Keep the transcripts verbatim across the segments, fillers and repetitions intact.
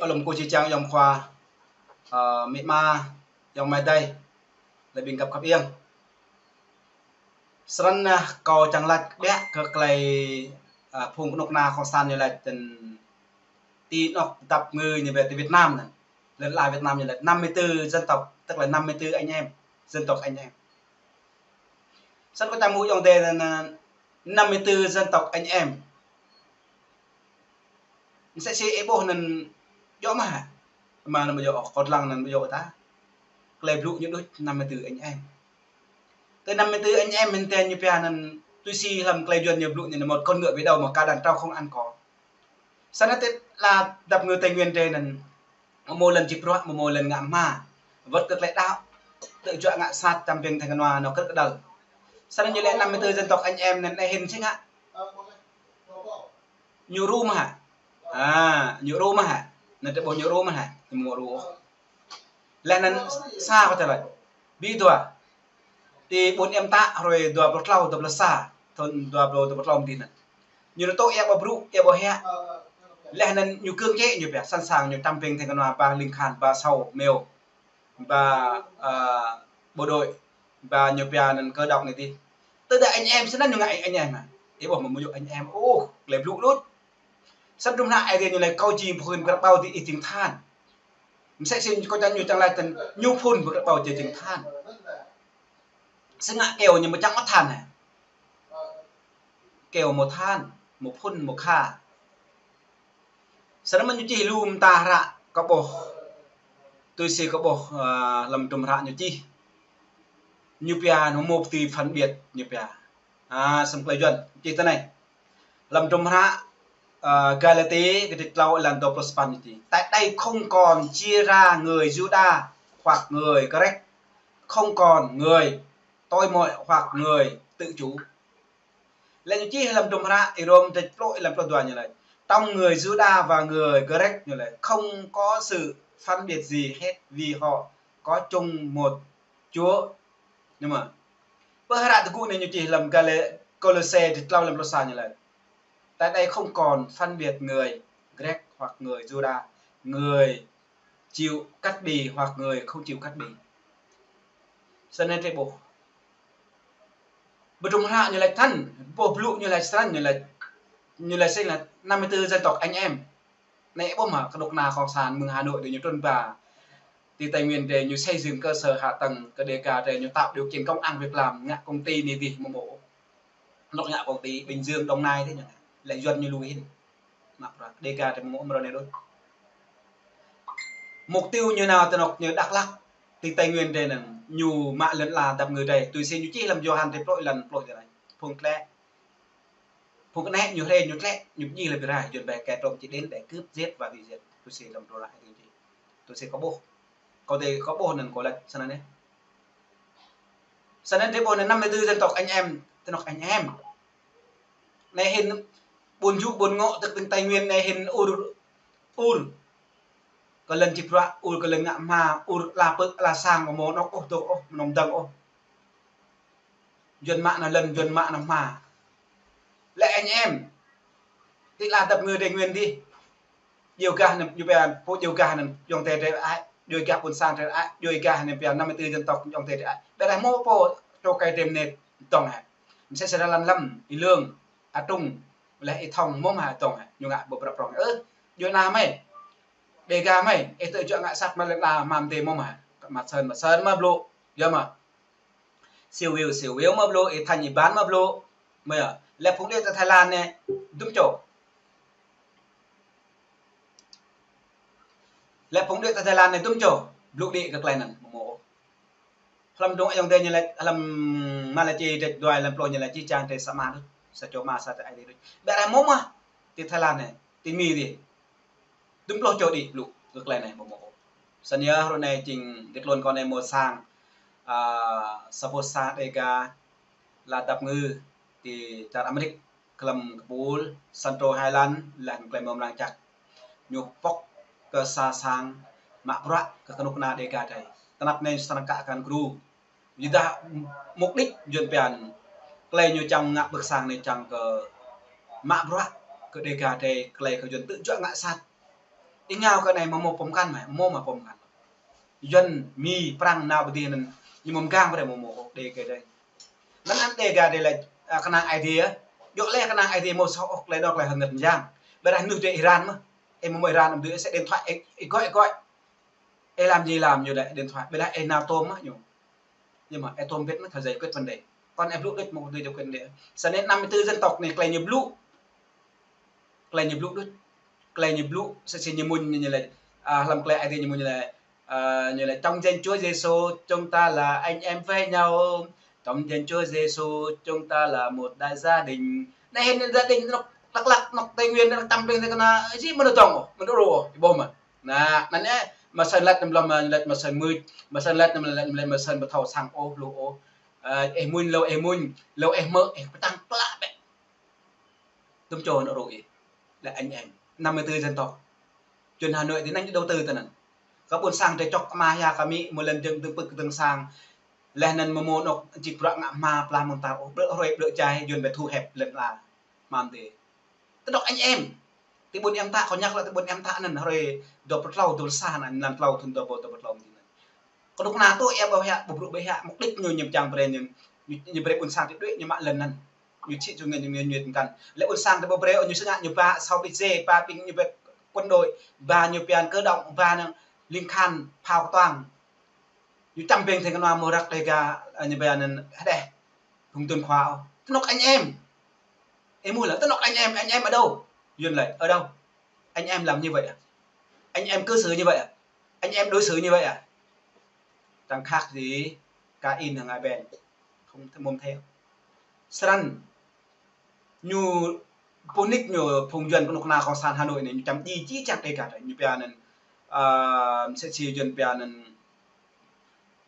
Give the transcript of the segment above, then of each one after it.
Lơ̆m kơ či čang yŏng khua, ơ, mĭ ma, yŏng amai adơi, lĕ ƀing găp khăp iăng. Srăng anai kâo čang laĭ ƀiă kơ tơlơi, ơ, phung kơnuk kơna cộng sản ñu laĭ tơ̆n ti anŏ dăp ngư ñu ƀĕ ti Việt Nam anai. Lĕ la Việt Nam ñu laĭ năm mươi tư dân tộc, tức là năm mươi tư anh em, dân tộc anh em. Srăng kâo čang mŭ yŏng adơi anai, năm mươi tư dân tộc anh em. Msĕ si ih ƀuh anŭn djơ̆ mơ̆ hă? Mơ̆ anŭn ƀu djơ̆, kâo lăng anŭn ƀu djơ̆ ta. Tơlơi blŭ ñu đôč năm mươi tư anh em. Tơ năm mươi tư anh em mơ̆n tơ̆n ñu pia anŭn tui si hlăm tơlơi Yuan ñu blŭ ñu một con ngựa về đâu mà cả đàn trâu không ăn cỏ. Srăng anai tơ la dăp ngư Tây Nguyên adih anŭn mơ̆ mơ̆ lŏn či bruă, mơ̆ mơ̆ lŏn ngă hma. Wơ̆t kơ tơlơi đaŏ, tơjuă ngă sat čăm ƀing tơngan wa nao kơ̆t kơđăl. Srăng anai ñu lĕ năm mươi tư dân tộc anh em anŭn anai hĭn sĭt ngă. Ñu rŭ mơ̆ hă? A, ñu rŭ mơ̆ hă? Anŭn tơ ƀuh ñu rŭ mơ̆ hă? Ñu mơ̆ rŭ. Lĕ anŭn sa kơ tơlơi. Bi dua. Ti ƀuôn Êm Tă hrơi dua pluh klâo, dua pluh sa. Thun dua pluh, dua pluh klâo mơ̆ng anŭn. Ñu nao tŏ ia ƀu brŭ, ia ƀu hia. Lĕ anŭn ñu kơ̆ng čĕ ñu pia, sẵn sàng ñu čăm ƀing tơngan wa ba ling khan, ba sâu, mêu. Ba, ơ, bộ đội, ba ñu pia anŭn cơ động anai tih. Tơdah anh em srăng anŭn ñu ngă anh em hă? Ih ƀuh mơ̆ mơ̆ yơh anh em. Ôh, tơlơi blŭ đôč. Srăng dŭm anai ai tiê ñu laĭ kâo jing phun pơkra ƀâo ti ih jing than. Msĕ si kâo čang ñu čang laĭ tơ̆n ñu phun pơkra ƀâo či jing than. Srăng ngă kơyâo ñu mơ̆ čang mă than hă? Kơyâo mơ̆ than, mơ̆ phun, mơ̆ kha. Srăng mơ̆ ñu čih lu mơta hră kơ ƀuh. Tui si kơ ƀuh, ơ, hlăm dŭm hră ñu čih. Ñu pia anŭn mơ̆ pơtui phân biệt ñu pia. A, srăng tơlơi Yuan čih tơ anai. Hlăm dŭm hră, ơ, Galati kơdrêč klâo êlan dua pluh sapăn ñu čih. Tại đây không còn chia ra người Giu-đa hoặc người Grek, không còn người tôi mọi hoặc người tự chủ. Lĕ ñu čih hlăm dŭm hră Rôm kơdrêč pluh êlan pluh dua ñu laĭ: Trong người Giu-đa và người Grek, ñu laĭ, không có sự phân biệt gì hết vì họ có chung một Chúa. Nhưng mà, pơ hră tơgŭ anai ñu čih hlăm Galê-, Kôlôse kơdrêč klâo êlan pluh sa ñu laĭ: Tại đây không còn phân biệt người Grek hoặc người Giu-đa, người chịu cắt bì hoặc người không chịu cắt bì. Srăng anai tơ ƀuh. Ƀơi dŭm hră ñu laĭ than, ƀuh blŭ ñu laĭ srăng, ñu laĭ, ñu laĭ sĭt là năm mươi tư dân tộc anh em. Anai ƀuh mơ̆ kơnuk kơna cộng sản mơ̆ng Hà Nội adih ñu trŭn ba ti Tây Nguyên adih ñu xây dựng cơ sở hạ tầng kơ Đêga adih ñu tạo điều kiện công ăn việc làm, ngă công ty anai adih mơ̆ mơ̆. Anŏ ngă công ty Bình Dương, Đồng Nai adih ñu ngă. Lĕ Yuan ñu lui hĭn. Mă bruă Đêga adih mơ̆ mơ̆ ră anai đôč. Mục tiêu ñu nao tơ anŏ ñu Dak Lak, ti Tây Nguyên adih anŭn, ñu mă lŏn la dăp ngư adih, tui si ñu čih hlăm Yôhan kơdrêč pluh êlan pluh adih anai. Phung tlĕ. Phung kơnĕ ñu hrĕ ñu tlĕ, ñu pơdjai lĕ bi rai, Yuan ƀai kơ trŏm či đến để cướp giết và hủy diệt. Tui si hlăm dŭm hră adih čih. Tui si kâo ƀuh. Kâo adih kâo ƀuh anŭn kâo laĭ srăng anai. Srăng anai tơ ƀuh anai năm mươi tư dân tộc anh em, tơ anŏ anh em. Anai hĭn ƀôn jŭ ƀôn ngŏ tơ̆k tơ̆ng Tây Nguyên anai hĭn ur, ur. Kơ lŏn či bruă, ur kơ lŏn ngă hma, ur ala pơ̆k ala sang, mơ̆ mơ̆ anŏ ôh dŏ ôh, mơ̆ anŏ mơdơ̆ng ôh. Yuan mă anŭn lŏn, Yuan mă anŭn hma. Lĕ anh em. Ti la dăp ngư Tây Nguyên adih. Djuai gah anŭn, djuai pia, pô djuai gah anŭn, yŏng adơi adih ai, djuai gah ƀôn sang adih ai, djuai gah anŭn pia năm mươi tư dân tộc yŏng adơi adih ai. Ƀiădah mơ̆ pô čô kơ adih anai dŏng hă? Msĕ si Ra Lan Lâm, Y Lương, A Trung, lĕ Y Thông mơ̆ hă dŏng hă? Ñu ngă ƀơi prăp prŏng. Ơ, djuai anai mơi. Đêga mơi, ih tơjuă ngă sat mă lĕ la mă adih mơ̆ hă? Mă Sơn, mă Sơn mă blŭ. Yơh mă. Siu Wiu, Siu Wiu mă blŭ, Y Thanh, Y Ban mă blŭ. Mơi yơh. Lĕ phung đĭ tơ Thái Lan anai, dŭm čô. Lĕ phung đĭ tơ Thái Lan anai dŭm čô, blŭ đĭ kơ tơlơi anŭn, mơ̆ mơ̆. Hlăm dŏng yŏng adơi ñu laĭ, hlăm Malachi kơdrêč dua êlan pluh ñu laĭ či čang adih sa ama đôč, sa čô ama, sa čô ai đôč. Ƀiădah mơ̆ mơ̆, ti Thái Lan anai, ti Mi adih. Dŭm pluh čô đĭ blŭ kơ tơlơi anai mơ̆ mơ̆. Srăng yơh ră anai jing kơ tơlơi kâo anai mơ̆ sang, a, sa boh sang Đêga la dăp ngư ti čar Amêrik. Kơ lăm kơpul Central Highland lĕ tơlơi mơ̆ mơnăng čăk. Ñu pŏk kơ sa sang mă bruă kơ kơnuk kơna Đêga adih. Tơnap anai srăng kă kăn gru. Yua dah mục đích Yuan pia anŭn. Tơlơi ñu čang ngă ƀơi sang anai čang kơ mă bruă kơ Đêga adih, tơlơi kơ Yuan tơjuă ngă sat. Ih ngă kơ anai mơ̆ mơ̆ pơm kăn mă, mơ̆ mă pơm kăn. Yuan, Mi, Prăng nao pơ dih anŭn, ñu mơ̆ mơ̆ gang pơ dih mơ̆ mơ̆, Đêga dih. Anŭn anŭn Đêga dih lĕ, a, kơnang Aê Diê, djơ̆ lĕ kơnang Aê Diê mơ̆ soh ôh, tơlơi anŭn tơlơi hơngơ̆t mơyang. Ƀiădah mơnuih dih ih răng mơ̆, ih mơ̆ mơ̆ ih răng, ih dui ih sĕ điện thoại, ih, ih gọi, ih gọi. Ih làm gì làm ñu lĕ điện thoại, ƀiădah ih nao tôm mơ̆ ñu. Nhưng mà ih tôm bĕt mơ̆ thâo giải quyết vấn đề. Kơnơ̆ng ih blŭ đôč mơ̆ thâo giải quyết vấn đề. Snăn năm mươi tư dân tộc anai tơlơi ñu blŭ. Tơlơi ñu blŭ đôč. Tơlơi ñu blŭ, sĕ sĕ ñu mŭn ñu lĕ, a, hlăm tơlơi Aê Diê ñu mŭn ñu lĕ, a, ñu lĕ trong danh Chúa Giêsu chúng ta là anh em với nhau. Trong danh Chúa Giêsu chúng ta là một đại gia đình. Anai hĭ anai gia đình anŏ Dak Lak, anŏ Tây Nguyên, anŏ Tam Bình, anŏ kơna, ih mơ̆ anŏ tŏng, mơ̆ anŏ rô, ih ƀuh mơ̆. Anai, anŭn yơh, mơ̆ săn lăt anăm lŏm, lăt mơ̆ săn mưč, mơ̆ săn lăt anăm lăt, lăt mơ̆ săn ƀu thâo sang ôh, lu ôh. Ơ, ih mŭn, lu ih mŭn, lu ih mơ̆, ih pơtăng klă bĕ. Tơm čô anŏ rô ih, lĕ anh em, năm mươi tư dân tộc. Čun Hà Nội tơ anŭn ñu đầu tư tơ anŭn. Kơ ƀôn sang tơ čŏk kơ mă hia kơ Mi, mơ̆ lŏn dơ̆ng dơ̆ng pơ̆k dơ̆ng sang. Laih anŭn mơ̆ mơ̆ anŏ čih bruă ngă hma plah mơ̆ng ta ôh, blơ̆ hrơi blơ̆ čai, Yuan ƀu thu hep lŏn ala. Mơ̆n tơ. Tơdŏk anh em. Tơ ƀôn em ta, kơ ñu lĕ tơ ƀôn em ta anŭn hrơi dua pluh klâo, dua pluh sa anŭn, mlam klâo thŭn dua pluh, dua pluh klâo mơ̆ng anŭn. Kơnuk kơna tŭ ih ƀu hia, ƀu brŭ ƀu hia, mục đích ñu ñu čang brơi ñu, ñu, ñu brơi ƀôn sang tơ đuaĭ ñu mă lŏn anŭn. Ñu čih čung ñu ñu ñu kăn. Lĕ ƀôn sang tơ ƀu brơi, ñu sơngă ñu ba, sau ƀing dê, ba ƀing ñu ba quân đội, ba ñu pơyăn cơ động, ba anŭn ling khan, phao kơtuang. Ñu čăm ƀing theng kơnua mơ̆ răk Đêga, ơ, ñu ba anŭn hơđeh. Phung tuần khóa. Tơnŏk anh em. Ih mŭn lĕ, tơnŏk anh em, anh em ở đâu? Yuan lĕ, ở đâu? Anh em làm như vậy à? Anh em cư xử như vậy à? Anh em đối xử như vậy à? Chẳng khác gì Kain hăng Abel. Không, không theo. Snăn, ñu pơnik ñu phung Yuan kơnuk kơna cộng sản Hà Nội anai, ñu čăm djai čih čang Đêga tơ, ñu pia anŭn, ơ, sĕ sĕ Yuan pia anŭn,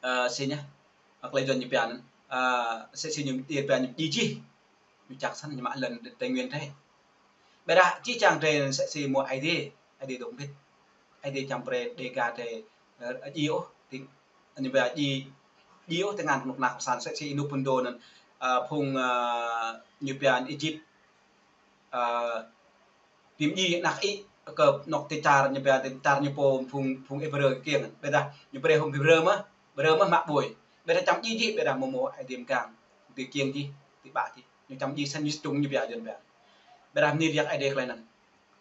ơ, sĕ ñu, ơ, tơlơi Yuan ñu pia anŭn, ơ, sĕ sĕ ñu, ih pia ñu djai čih. Ñu čang săn ñu mă lŏn Tây Nguyên tơ. Ƀiădah čih čang tơ sĕ sĕ mơ̆ Aê Diê, Aê Diê dŏ hơbĭt. Aê Diê čăm brơi Đêga tơ, ơ, djai ôh, tơ, ñu pia djai, djai ôh tơngan kơnuk kơna cộng sản sĕ sĕ ih nŭp phŭn dŏ anŭn, ơ, phung, ơ, ñu pia Egypt, ơ, pim djai anăk ih kơ anŏ tơ čar ñu pia tơ čar ñu pô phung, phung Hêbrơ kiăng. Ƀiădah ñu brơi phung Hêbrơ mơ̆, Hêbrơ mơ̆ mă ƀôi. Ƀiădah čăm djai djai, ƀiădah mơ̆ mơ̆ Aê Diê mơ̆ gang, tơ kiăng djai, tơ ƀă djai. Ñu čăm djai săn ñu stung ñu pia Yuan pia. Ƀiădah anai riak Aê Diê tơlơi anŭn.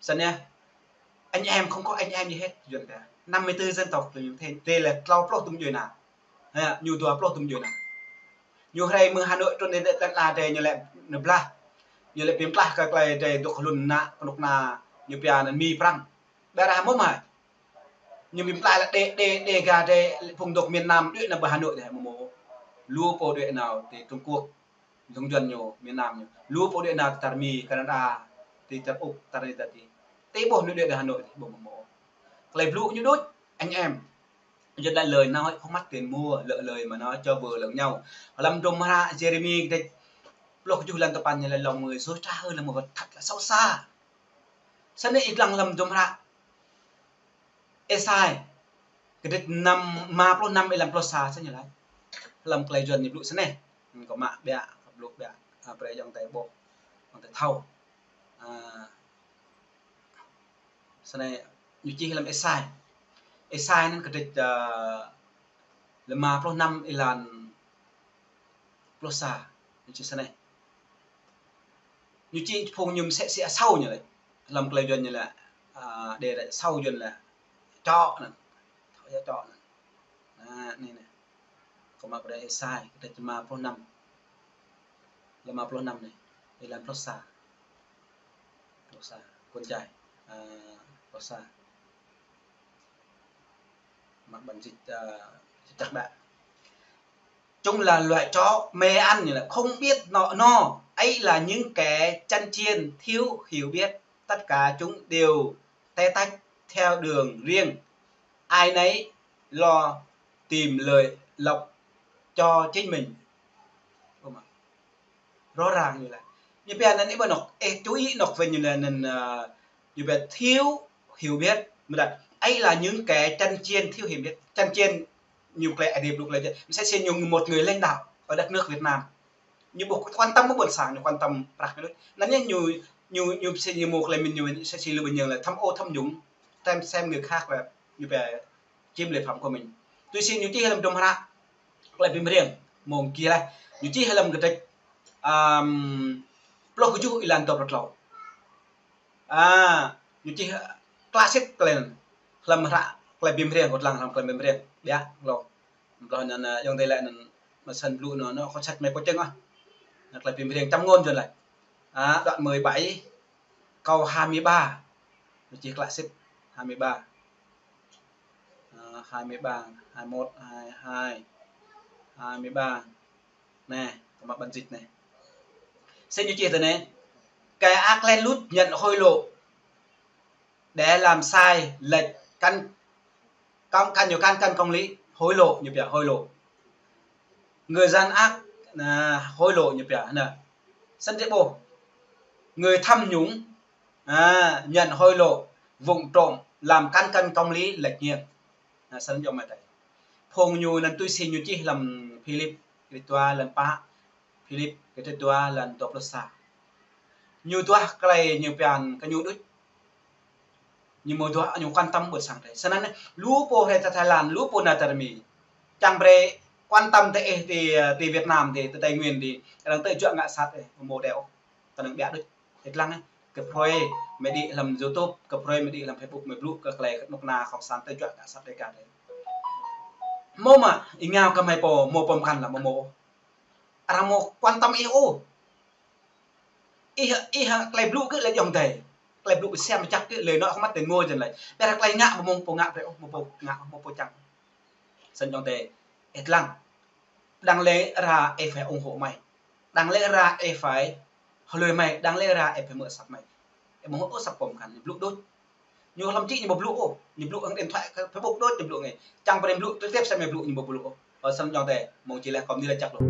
Săn yơh, anh em không có anh em gì hết, Yuan pia. Năm mươi tư dân tộc tơ ñu thê, tơ lĕ klâo pluh tơm djuai ania. Ha, ñu dua pluh tơm djuai ania. Ñu hrơi mơ̆ng Hà Nội trŭn dêh, dêh, dêh, la dêh ñu lĕ nao blah. Ñu lĕ pim plah kơ tơlơi dêh dŏ hlŭn ană, kơnuk kơna, ñu pia anŭn Mi Prăng. Ƀiădah mơ̆ mơ̆. Ñu pim plah lĕ Đê, Đê, Đêga dêh, phung dŏ miền Nam, đuaĭ nao pơ Hà Nội dêh, mơ̆ mơ̆. Lu pô đuaĭ nao tơ Trung Quốc. Dŏ Yuan ñu, miền Nam ñu. Lu pô đuaĭ nao tơ čar Mi, Canada, tơ čar Úc, tơ anai tơ adih. Tơ ƀuh ñu đuaĭ dêh Hà Nội, ƀuh mơ̆ mơ̆. Tơlơi blŭ ñu đôč, anh em. Yuan lĕ lời nói không mất tiền mua, lơ lời mà nói cho vừa lẫn nhau. Hlăm hdruôm hră Jeremi kơdêč pluh kjuh lăn tơpăn ñu lĕ lòng người dối trá hơn là một vật thật là xấu xa. Săn anai ih lăng hlăm hdruôm hră Êsai kơdêč năm, rơma pluh năm êlan pluh sa săn ñu laĭ. Hlăm tơlơi Yuan ñu blŭ săn anai. Kâo mă biă, kâo blŭ biă, a, brơi ayŏng adơi ƀuh, ayŏng adơi thâo. A, săn anai ñu čih hlăm Êsai. Êsai anŭn kơdêč, ơ, rơma pluh năm êlan pluh sa. Ñu čih săn anai. Ñu čih phung ñu mơ̆ sĕ sĕ asâu ñu lĕ. Hlăm tơlơi Yuan ñu lĕ, ơ, dêh lĕ asâu Yuan lĕ. Čŏ anŭn. Thâo yơh čŏ anŭn. Anai, anai, anai. Kâo mă brơi Êsai, kơdêč rơma pluh năm. Rơma pluh năm anai. Êlan pluh sa. Pluh sa. Cuốn Jai. Ơ, pluh sa. Mă bản dịch, ơ, dịch chắc đã. Chúng là loại chó mê ăn, là không biết nợ no. Ấy là những kẻ chăn chiên thiếu hiểu biết. Tất cả chúng đều tê tách theo đường riêng. Ai nấy lo tìm lợi lộc cho chính mình. Ơ mă. Rõ ràng ñu laĭ. Ñu pia anŭn ih ƀu anŏ, ơ, chú ý anŏ wơ̆n ñu laĭ anŭn, ơ, ñu pia thiếu hiểu biết. Mơ̆ đah, ấy là những kẻ chăn chiên thiếu hiểu biết. Chăn chiên ñu klĕ Aê Diê blŭ klĕ jĕ. Mơ̆ sĕ sĕ ñu một người lãnh đạo ở đất nước Việt Nam. Ñu ƀu quan tâm mơ̆ ƀôn sang, ñu quan tâm prăk ñu đôč. Anŭn yơh ñu, ñu, ñu sĕ ñu mơ̆ klĕ mĭn ñu, sĕ sĕ lu ƀing ñu laĭ tham ô tham nhũng. Tem sem người khác là ñu pia chiếm lợi phạm của mình. Tui si ñu čih lăm dôm hră Klei Bi Mriêng mơ̆ng kiăng laih. Ñu čih lăm kơdrêč, um, pluh kơjuh êlan dua pluh klâo. A, ñu čih klă sĭt klei anŭn. Lăm hră Klei Bi Mriêng, kâo lăng lăm Klei Bi Mriêng. Biă, lŏ. Mơ̆ng anŭn, a, ayŏng adơi lĕ anŭn mơsăn blŭ anŭn, anŭn kâo săt mơ̆ pơčeng ah. Anŭn Klei Bi Mriêng čăm ngôn jôn laih. A, đoạn mười bảy, câu hai mươi ba. Ñu čih klă sĭt, hai mươi ba. A, hai mươi ba, hai mươi mốt, hai mươi hai, hai mươi ba. Anai, kơ mă bản dịch anai. Sĭt ñu čih tui anai. Kẻ ác lén lút nhận hối lộ để làm sai lệch căn, căn, căn, ñu căn, căn công lý, hối lộ, ñu pia hối lộ. Người gian ác, à, hối lộ, ñu pia, anŭn. Sĭt či ƀuh. Người tham nhũng, à, nhận hối lộ, vụng trộm, làm căn, căn công lý lệch nghiêng. Anŭn, sĭt yơh mơ̆ tơi. Phung ñu anŭn tui si ñu čih lăm Philip, kơdrêč dua êlan pă, Philip, kơdrêč dua êlan dua pluh sa. Ñu duah klei ñu pia kơ ñu đôč. Ñu mơ̆ duah ñu quan tâm ƀơi sang drơi. Sĭt anŭn, lu pô rai ta Thái Lan, lu pô nao ta Mi. Čang brơi quan tâm tơ ih ti, ti Việt Nam, ti, ti Tây Nguyên, ti, arăng tơ juă ngă sat ih, mơ̆ đeo. Tơ năng biă đôč. Ih lăng, ơ, kơ phrâo mơ̆ đĭ lăm YouTube, kơ phrâo mơ̆ đĭ lăm Facebook, mơ̆ blŭ kơ klei kơnuk kơna cộng sản tơ juă ngă sat đơi kah đơi. Mơ̆ mă, ih ngă kơ mơ̆ pô, mơ̆ pơmkăn lăm mơ̆ mơ̆. Arăng mơ̆ quan tâm ih ôh. Ih, ih, klei blŭ kơ lĕ ayŏng adơi. Klei blŭ kơ sem čăk kơ lĕ anŭn kơ mă tơ ngô jôn laih. Biă klei ngă mơ̆ mơ̆ pô ngă brơi ôh, mơ̆ pô ngă, mơ̆ pô čang. Sĭt ayŏng adơi, ih lăng. Đáng lẽ ra ih phải ủng hộ mơ̆. Đáng lẽ ra ih phải hơlơi mơ̆. Đáng lẽ ra ih phải mơ̆ săp mơ̆. Ih mơ̆ ôh săp pơmkăn, ñu blŭ đôč. Ñu lăm čih ñu mơ̆ blŭ ôh. Ñu blŭ hăng điện thoại, Facebook đôč ñu blŭ ngă. Čang brơi blŭ trực tiếp sem ñu blŭ ñu mơ̆ blŭ ôh. Ơ sĭt ayŏng adơi, mơ̆ng či laih kơ mơ̆ ni laih čăk lu.